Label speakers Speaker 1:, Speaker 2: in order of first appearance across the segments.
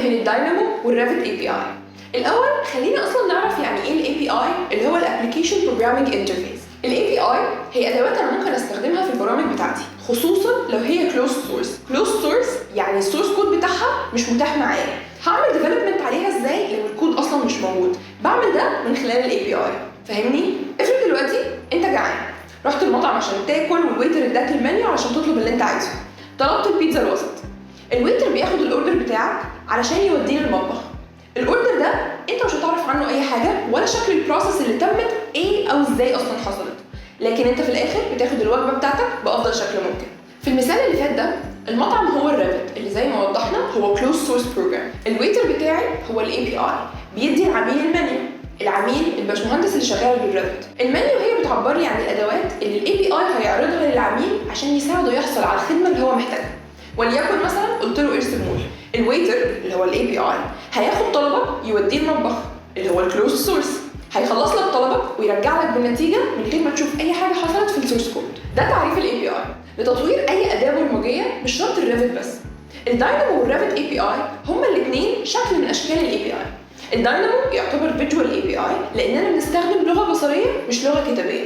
Speaker 1: بين ال Dynamo وال Revit API؟ الاول خلينا اصلا نعرف يعني ايه ال API، اللي هو ال application programming interface. ال API هي ادوات انا ممكن استخدمها في البرامج بتاعتي، خصوصا لو هي closed source. closed source يعني ال source code بتاعها مش متاح معايا. هعمل development عليها ازاي لو الكود اصلا مش موجود؟ بعمل ده من خلال ال API، فاهمني؟ افرض دلوقتي انت جعان، رحت المطعم عشان تاكل، وال waiter اداك المنيو عشان تطلب اللي انت عايزه. طلبت البيتزا الوسط. ال waiter بياخد ال order بتاعك علشان يوديه للمطبخ. ال order ده انت مش هتعرف عنه اي حاجه، ولا شكل ال process اللي تمت ايه، او ازاي اصلا حصلت، لكن انت في الاخر بتاخد الوجبة بتاعتك بافضل شكل ممكن. في المثال اللي فات ده، المطعم هو ال Revit، اللي زي ما وضحنا هو closed source program. ال waiter بتاعي هو ال API، بيدي العميل المنيو. العميل الباشمهندس اللي شغال بال Revit. ال menu هي بتعبر لي عن الادوات اللي ال API هيعرضها للعميل عشان يساعده يحصل على الخدمة اللي هو محتاجها. وليكن مثلا قلت له ارسم مول. ال waiter اللي هو ال API هياخد طلبك يوديه المطبخ اللي هو ال closed source، هيخلص لك طلبك ويرجع لك بالنتيجة من غير ما تشوف اي حاجة حصلت في ال source code. ده تعريف ال API لتطوير اي اداه برمجيه، مش شرط ال Revit بس. ال Dynamo وال Revit API هما الاثنين شكل من اشكال ال API. ال Dynamo يعتبر visual API لاننا بنستخدم لغة بصريه مش لغة كتابيه،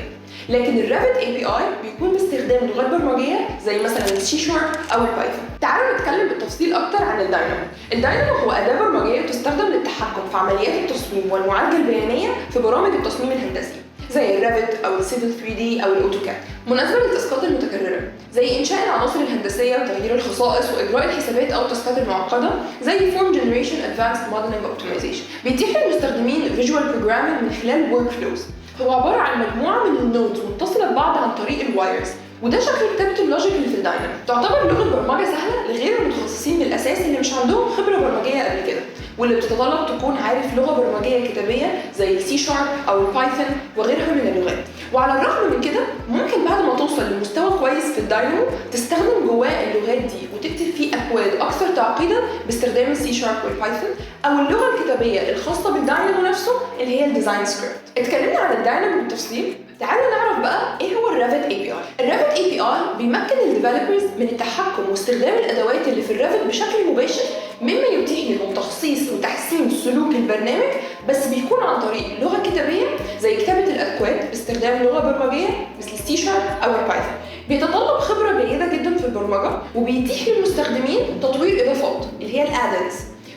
Speaker 1: لكن ال Revit API بيكون باستخدام لغات برمجيه زي مثلا ال C sharp او ال Python. تعالوا نتكلم بالتفصيل اكتر عن ال Dynamo. ال Dynamo هو اداه برمجيه بتستخدم للتحكم في عمليات التصميم والمعالجه البيانيه في برامج التصميم الهندسي زي ال Revit او ال Civil 3D او ال AutoCAD. مناسبة للتاسكات المتكررة زي انشاء العناصر الهندسية وتغيير الخصائص واجراء الحسابات، او التاسكات المعقدة زي form generation، advanced modeling، optimization. بيتيح للمستخدمين visual programming من خلال workflows. هو عبارة عن مجموعة من ال nodes متصلة ببعض عن طريق ال wires، وده شكل كتابة ال logic اللي في الداينامو. تعتبر لغة برمجة سهلة لغير المتخصصين بالأساس، اللي مش عندهم خبرة برمجية قبل كده، واللي بتتطلب تكون عارف لغة برمجية كتابية زي ال C sharp أو ال Python وغيرها من اللغات. وعلى الرغم من كده، ممكن بعد ما توصل لمستوى كويس في الداينامو تستخدم جواه اللغات دي وتكتب فيه أكواد أكثر تعقيدا باستخدام ال C sharp وال Python، أو اللغة الكتابية الخاصة بالداينامو نفسه اللي هي ال design script. اتكلمنا عن الداينامو بالتفصيل، تعالوا نعرف بقى ايه هو ال Revit API. ال Revit API بيمكن ال developers من التحكم واستخدام الادوات اللي في ال Revit بشكل مباشر، مما يتيح لهم تخصيص وتحسين سلوك البرنامج، بس بيكون عن طريق لغة كتابيه زي كتابه الاكواد باستخدام لغة برمجيه مثل ال C sharp او ال Python. بيتطلب خبره جيدة جدا في البرمجه، وبيتيح للمستخدمين تطوير اضافات اللي هي ال add-ins،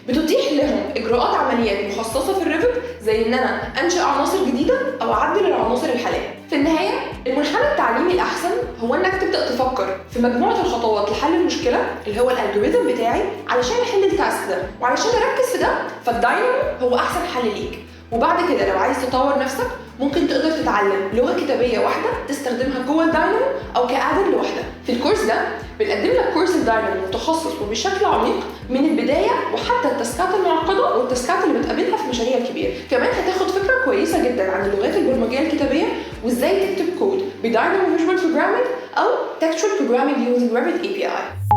Speaker 1: بتتيح لهم اجراءات عمليات مخصصة في ال Revit، زي ان انا انشا عناصر جديدة او اعدل العناصر الحاليه. في النهايه، المنحنى التعليمي الاحسن هو انك تبدا تفكر في مجموعة الخطوات لحل المشكله، اللي هو ال algorithm بتاعي علشان احل ال task ده، وعلشان اركز في ده، فالداينامو هو احسن حل ليك. وبعد كده لو عايز تطور نفسك، ممكن تقدر تتعلم لغة كتابيه واحدة تستخدمها جوه الداينامو او ك add-in لوحدها. في الكورس ده بنقدم لك كورس الداينامو متخصص وبشكل عميق من البداية وحتى التاسكات المعقدة والتاسكات اللي بتقابلها في مشاريع كبيره. كمان هتاخد فكرة كويسة جدا عن اللغات البرمجيه الكتابية وازاي تكتب كود ب Dynamo visual programming او textual programming using Revit API.